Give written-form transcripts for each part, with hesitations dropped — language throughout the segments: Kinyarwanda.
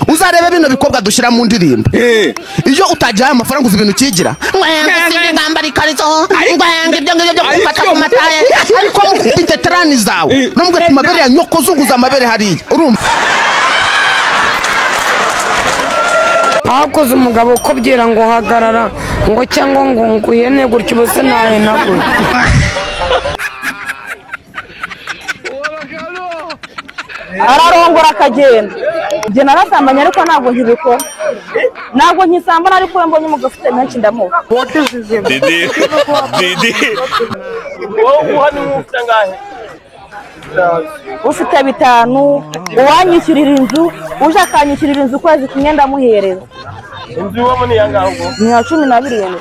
Uzarebe bino bikobwa dushyira mu ndirimbo. Iyo utajyaye amafaranga uzi ibintu ukigira. Ngambara ikariso, ngwanga ibyo ngibyo byo gufata ku mataye. Ariko mufite trani zawe. Nubwo ati mabere ya nyoko zunguza amabere hariya. Urumva? Hakoze umugabo ukobyera ngo hagarara ngo cyangwa ngo nguhene gutyo bose nahenagura. Ararongora akagenda. Njye narasambanye ariko ntabwo nkibikora. Ntabwo nkisambana ariko mbonye umugabo ufite menshi ndamuha. Didi Didi wowe uha ni ufite angahe? Ufite 5, uwanyishyurira inzu, uje akanyishyurira inzu ukwezi kumwe ndamuhereza. Inzu iwamo ni yangahe ubwo? Ni ya 17.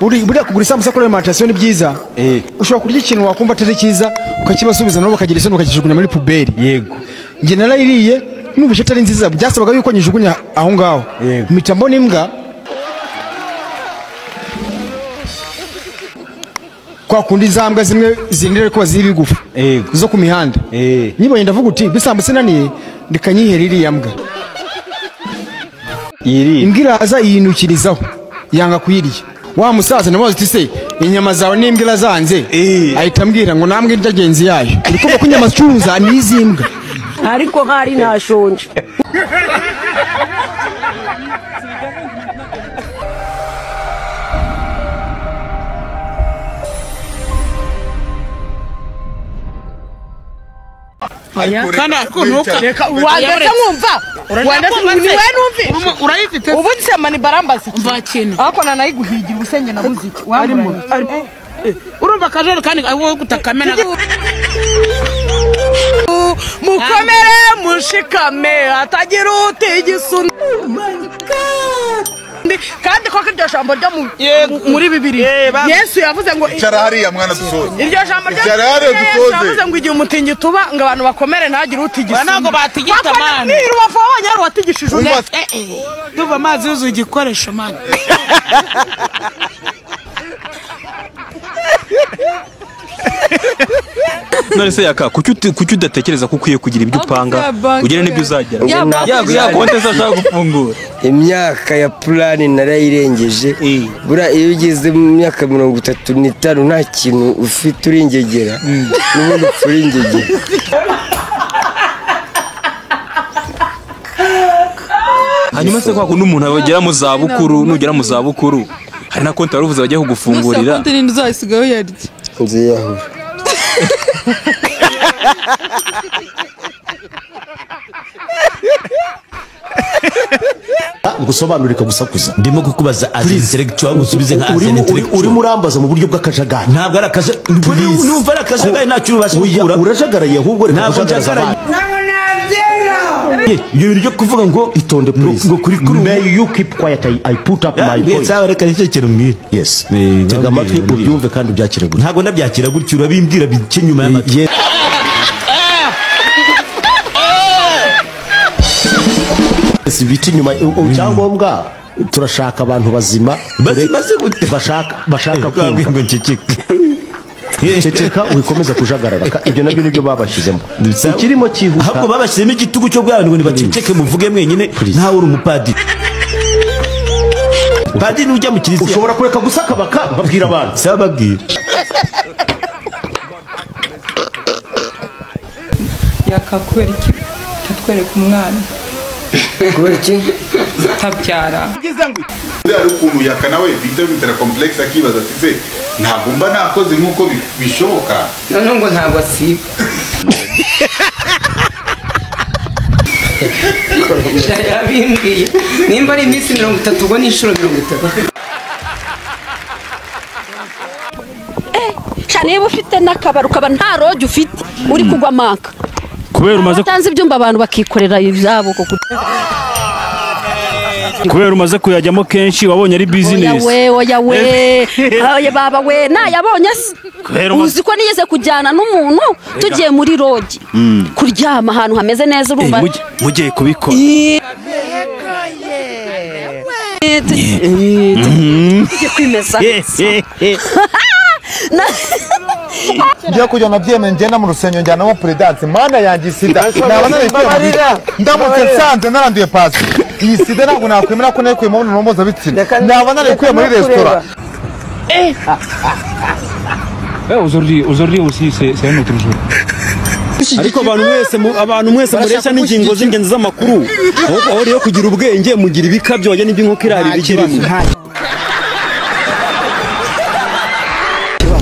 Buriya kugura isambusa kuri alimentation ni byiza. Ushobora kurya ikintu wakumva atari cyiza ukakibasubiza nabo bakagira isoni bakakijugunya muri puberi. Yego. Njye narayiriye numvise atari nziza, byasabaga yuko nyijugunya aho ngaho. Mpita mbona imbwa kwa kundi zambwa zimwe zindira ko ziri bigufa zo ku mihanda. Nibonye ndavuga uti bisambusa naniye ndikanyihera iriya mbwa. Imbwa iraza yinukirizaho yanga kuyirya. Wa musaza namubaza uti se inyama zawe n'imbwa irazanze, ahita ambwira ngo namwe irya genzi yayo. Uri kumva ko inyama zicuruza ni iz'imbwa. Ariko hari nashonje. Wandetse nkumva wandetse niwe numvi urayifite ubundi se mani barambaza mva kintu ariko nanayiguhigira ubusenge nabuze iki urumva akajerekani wowe gutakamena. Mukomere mushikame atagira utigisa kandi koko iryo jambo ryo muri Bibiliya Yesu yavuze ngo icara hariya mwana dusoze. Iryo jambo ryo Yesu yavuze ngo igihe umutingito uba ngo abantu bakomere ntagire utigisa. Ntabwo batigita mani. Ni rubavu wabonye hari uwatigishije undi. Duva amazi yuzuye igikoresho mani. None se yaka kuki udatekereza ko ukwiye kugira ibyo upanga ugira n'ibyo uzagera ya konte se ashaka gufungura? Imyaka ya plani narayirengeje. Bura iyo ugeze mu myaka 35 nta kintu ufite uringegera n'ubundi uringegera. Hanyuma se kwa kundi umuntu agera mu zabukuru, nugera mu zabukuru hari na konti waruvuze bagiye kugufungurira. Konti ninde uzayisigaho yarya? Nziyahura. Ngusobanurika gusakuza. Ndimo kukubaza as intellectual gusubize nka as intellectual. Urimo urambaza mu buryo bw'akajagari. Ntabwo ari akajagari. Numva ari akajagari ntacyo ubasha gukura. Urajagaraye ahubwo reka kujagaraza abandi. Ibyo bintu byo kuvuga ngo itonde please. Ngo kuri kuri may you keep quiet, I put up my point. Sawa reka nicyo kintu mbwira. Yes. Tega amatwi ubyumve kandi ubyakire gutyo. Ntabwo ndabyakira gutyo urabimbwira bice nyuma y'amatwi. Si biti nyuma icyangombwa turashaka abantu bazima bashaka kumva. Ceceka wikomeza kujagarara ibyo nabyo nibyo babashyizemo ikirimo cyihuta. Ahubwo babashyizemo igitugu cyo bwana ngo nibaceceke muvuge mwenyine ntawe uri umupadiri. Padiri nujya mu kiliziya ushobora kureka gusakabaka babwira abantu. Sawa babwira. Yakakubera iki tatwereka umwana kubera iki tabyara ari ukuntu yaka nawe bita bitera complex akibaza ati se ntabwo mba nakoze nkuko bishoboka. None ngo ntabwo asiba. Yabimbwiye nimba ari iminsi 30 ubwo ni inshuro 30. Niba ufite n'akabari ukaba nta roge ufite uri kugwa manka kubera umaze utanze ibyumba abantu bakikorera ibyabo koko. Kubera umaze kuyajyamo kenshi wabonye ari business. Oya we oya we oya baba we nayabonye se. Uzi ko nigeze kujyana n'umuntu tugiye muri roge kuryama ahantu hameze neza urumva mugiye kubikora. Tugiye kwimeza. Ngiye kujya nabyemeye ngenda mu rusengero njyanamo peredanse mana yanjye sida naba narayikuye ndamutse nsanze naranduye pasi iyi sida ntabwo nakwemera ko nayikuye mu mibonano mpuzabitsina naba narayikuye muri resitora. Aujourd'hui aussi c'est un autre jour. Ariko abantu mwese mureshya n'ingingo z'ingenzi z'amakuru aho rero kugira ubwenge mugira ibikabyo wajya n'iby'inkoko irari bigirimo.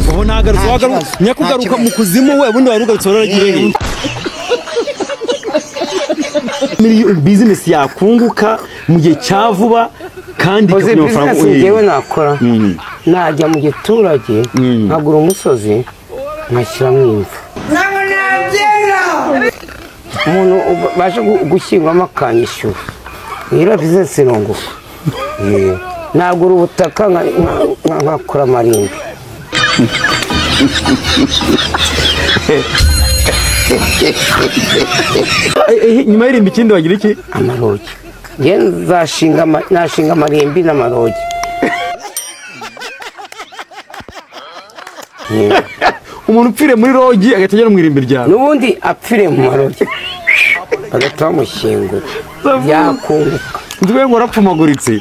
Ubu nagarutse wagaruka nyakugaruka mu kuzimu we ubundi warugarutse waragiye he? Business yakunguka mu gihe cya vuba kandi business ngewe nakora najya mu giturage nkagura umusozi nkashyiramo imva umuntu baje gushyingwamo akanyishyura iyo business irunguka nagura ubutaka nkakora amarimbi. Nyuma y'irimbi ikindi wagira iki? Amarogi. Nge nashinga amarimbi n'amarogi. Umuntu upfire muri rogi agahita agera mu irimbi ryawe. N'ubundi apfire mu marogi bagahita bamushyingura yakunguka. Nzwe ngo warapfumaguritse.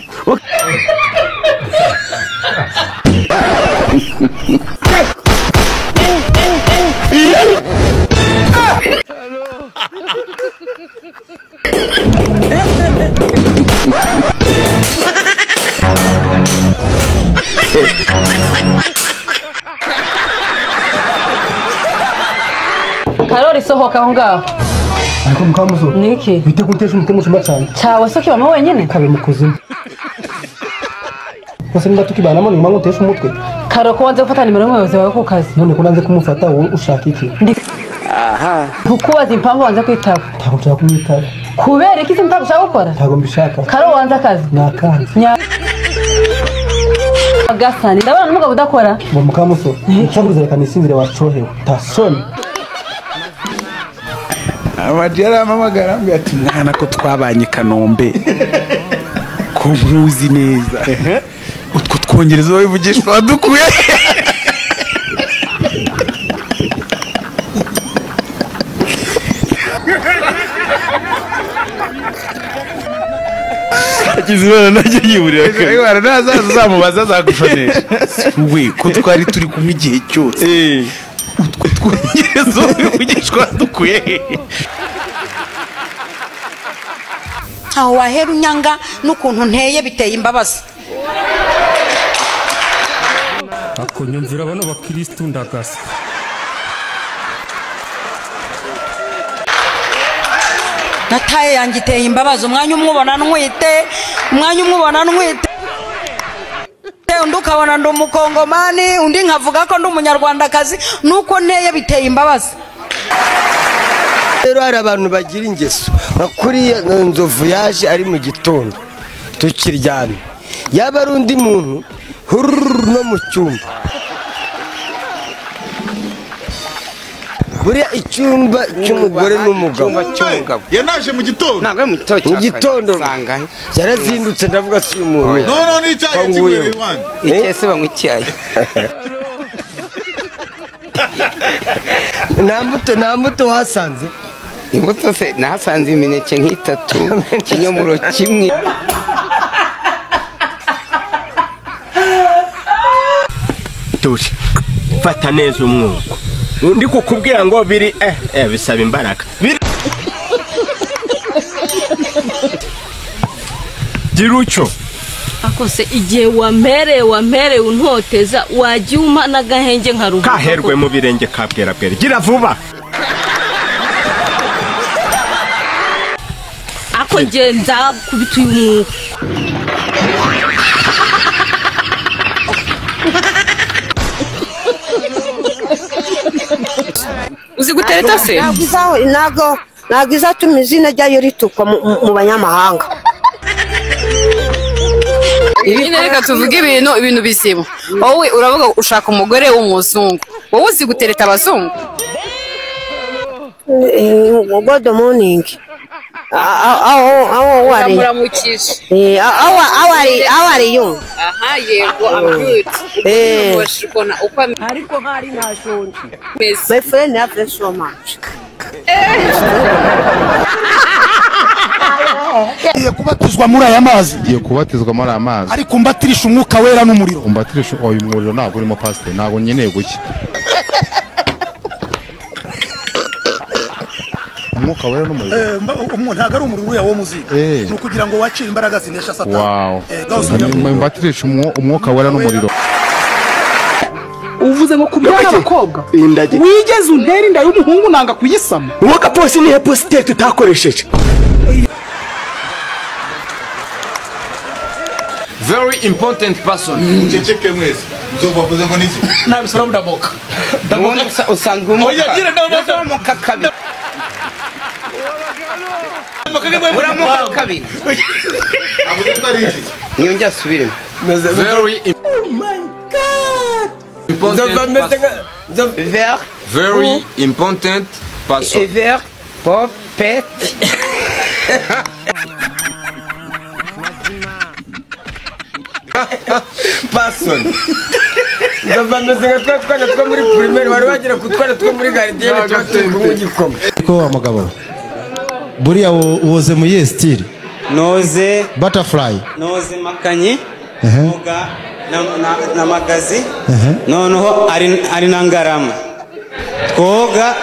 Karori sohoka aho ngaho. Ariko mukamuso. Niki? Bite kuntesha umutwe mu cyumba cyanjye. Cyawe se kibamo wenyine? Kabe mu kuzimu. Kose niba tukibanamo ni ngombwa utesha umutwe. Karo ko wanze gufata nimero y'umuyobozi wawe ku kazi. None ko nanze kumufata wowe ushaka iki? Aha. Kukubaza impamvu wanze kwitaba. Ntabwo nshaka kumwitaba. Kubera iki se ntabwo ushaka gukora? Ntabwo mbishaka. Karo wanze akazi. Nakanze. Gasani ndabona n'umugabo udakora. Ngo mukamuso, ncabuze reka nisinzire wacohewe. Tasoni. Amadi yarampamagara ambwira ati mwana ko twabanye Kanombe ko nkuzi neza utwo twongereza wivugishwa wadukuye. Akizimana najye yiburira kare nazazamubaza azagushonesha we ko twari turi kumwe igihe cyose utwo twongereza wivugishwa wadukuye. Ntaho wahera unyanga n'ukuntu nteye biteye imbabazi. Akonyumvira bano bakristu ndagasa. Nataye yanjye iteye imbabazi umwanya umwubona ntwite umwanya umwubona ntwite undi ukabona ndi umukongomani undi nkavuga ko ndi umunyarwandakazi nuko nteye biteye imbabazi. Rero hari abantu bagira ingeso nka kuriya nzovu yaje ari mu gitondo tukiryamye yaba ari undi muntu hururu no mu cyumba buriya icyumba cy'umugore n'umugabo yanaje mu gitondo ntabwo ari mu gitondo mu gitondo yarazindutse ndavuga si umuntu no ni icyayi kinywera iwanjye icyayi se banywa icyayi nta mbuto wasanze imbuto se nahasanze imineke nk'itatu ikinyomoro kimwe. Dore fata neza umwuko ndi kukubwira ngo biri bisaba imbaraga girucyo akose igihe wampereye untoteza wajya umpa n'agahenge nkaruhuka kaherwe mu birenge kabwerabwera gira vuba ako ngenza kubita uyu mwuka. Uzi gutereta se? Ntabwo izatuma izina ryayo ritukwa mu banyamahanga. Nyine reka tuvuge ibintu bizima. Wowe uravuga ushaka umugore w'umuzungu. Wowe uzi gutereta abazungu? Good morning. How are you? Ndamuramukije. How are you? Aha, yego, I'm good. Ubona uko ariko hari ntashonje. My friend have so much. Ngiye kubatizwa muri aya mazi. Ngiye kubatizwa muri aya mazi. Ariko mbatirisha umwuka wera n'umuriro. Umbatirisha uyu muriro ntabwo urimo pastor, ntabwo nkeneye guki. Umwuka wera n'umuriro. Ntabwo ari umuriro uriya wo muziga. Ni ukugira ngo wakire imbaraga zinesha Satani. Wow. Mbatirisha umwuka wera n'umuriro. Uvuze ngo kubyara abakobwa wigeze untera inda y'umuhungu nanga kuyisama. Uwaka polisi ni posite tutakoresheje. Very important person. Uceceke mwese. Nzobavuze ngo niki? Nabisora ndamoka. Ndamoka usanzwe umuka. Oya gira ndamoka kabiri. Uramoka kabiri. Niyo njya subiremo. Very Oh my God. Important person. Very important person. Ver popet. Person. Ndabameze nka twa twana two muri primaire bari bagira kutwana two muri gardienne tuba turi kumwe igikoma. Ko wa mugabo. Buriya woze mu ye style. Noze butterfly. Noze makanyi. Oga na magazi. Noneho ari nangarama. Twoga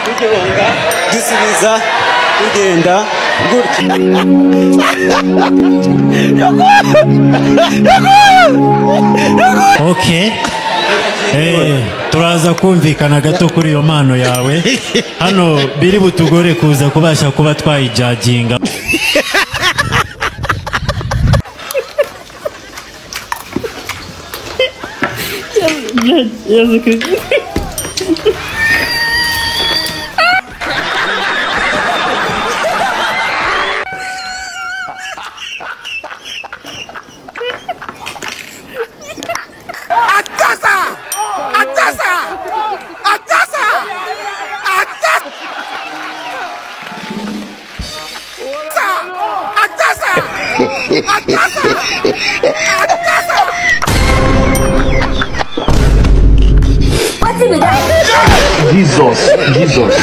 tugihunga dusubiza tugenda gutya. Okay. Turaza kumvikana gato kuri iyo mpano yawe. Hano biri butugore kuza kubasha kuba twayijaginga. Jesus, Jesus.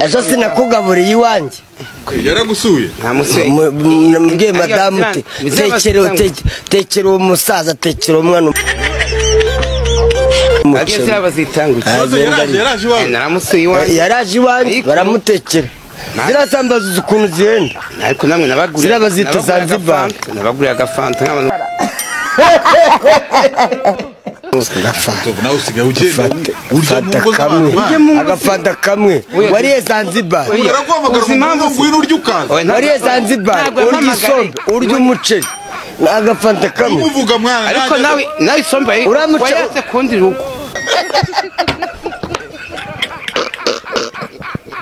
Ejo sinakugaburiye iwanjye. Yaragusuye? Nambwiye madamu uti tekera uwo musaza, tekera umwana. Yaraje iwanjye baramutekera. Zirasambaza ukuntu zihenda. Ariko namwe nabaguriye. Zirabazita Zanzibar. Nabaguriye agafanta nk'abantu. Fata kamwe. Agafanta kamwe. Wariye Zanzibar. Wariye Zanzibar. Urya isombe, urya umuceri. Agafanta kamwe. Ariko nawe isombe wayatse kundi rugo.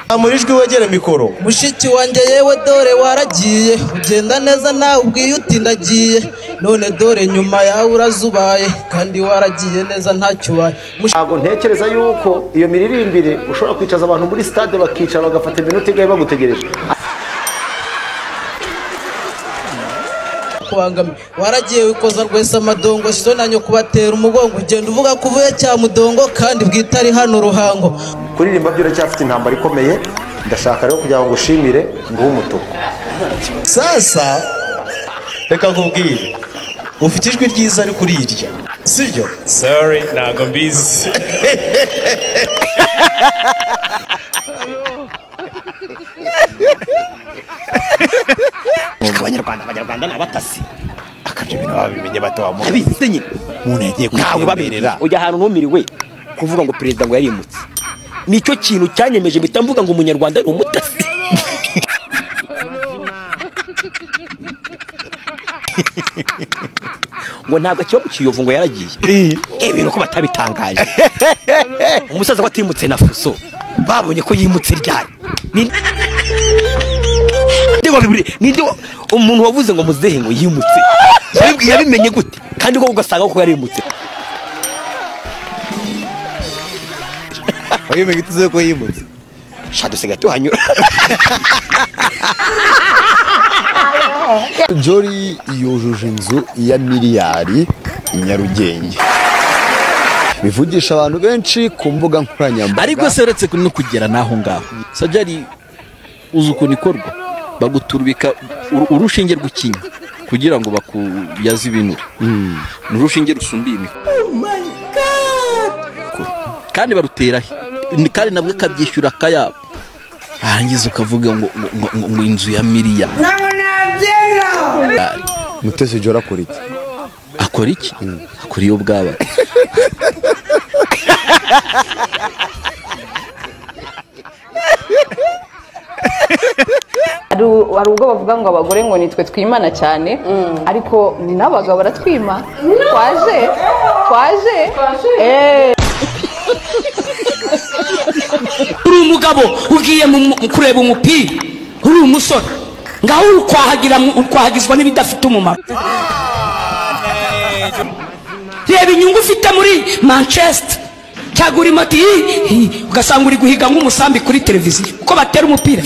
Amurijwi wegere mikoro. Mushiki wanjye yewe dore waragiye ugenda neza nawe ubwiye uti ndagiye none dore nyuma yawe urazubaye kandi waragiye neza ntacyo ubaye. Ntabwo ntekereza yuko iyo miririmbire ushobora kwicaza abantu muri stade bakicara bagafata iminota ingahe bagutegereje. Waragiye wikoza rwese amadongo shizo nanyo kubatera umugongo ugenda uvuga ko uvuye cya mudongo kandi bwitari hano ruhango. Kuririmba byo uracyafite intambara ikomeye, ndashaka rero kugira ngo ngushimire nguhe umutuku. Sasa reka nkubwire ufite ijwi ryiza ariko urirya sibyo? Sorry, ntabwo mbizi. Abanyarwanda n'abatasi akabyo bintu babimenye bato abizi nyine umuntu yagiye ntawe baberera ujya ahantu ntumiriwe kuvuga ngo perezida ngo yarimutse nicyo kintu cyanyemeje mpita mvuga ngo umunyarwanda ari umutasi. Ngo ntabwo akiba mu Kiyovu ngo yaragiye ibintu ko batabitangaje. Umusaza ko atimutse na fuso babonye ko yimutse ryari. Ninde umuntu wavuze ngo muzehe ngo yimutse? Yabimenye gute? Kandi ko ugasanga ko yarimutse. Wabimenye gute ko yimutse? Shadusiga tuhanyura. Jolly yujuje inzu ya miliyari i Nyarugenge. Bivugisha abantu benshi ku mbuga nkoranyambaga. Ariko se uretse no kugera naho ngaho. Sajari uzi ukuntu ikorwa, baguturubika urushinge rw'ikinya kugira ngo bakuyaze ibinure. Ni urushinge rusumbiye imikoro. Oh my God! Kandi barutera he? Kandi nabwo akabyishyura akayabo. Arangiza ukavuga ngo ngo inzu ya miliyari. Mutesi Jolly akora iki? Akora iki? Akora iyo bwaba. Hari ubwo bavuga ngo abagore ngo nitwe twimana cyane, ariko ni n'abagabo baratwima. Twaje twaje. Uri umugabo ugiye kureba umupira, uri umusore ngaho ukwahagira ukwahagizwa n'ibidafite umumaro. Reba inyungu ufite muri Manchester cyangwa uri mati, ugasanga uri guhiga nk'umusambi kuri televiziyo uko batera umupira.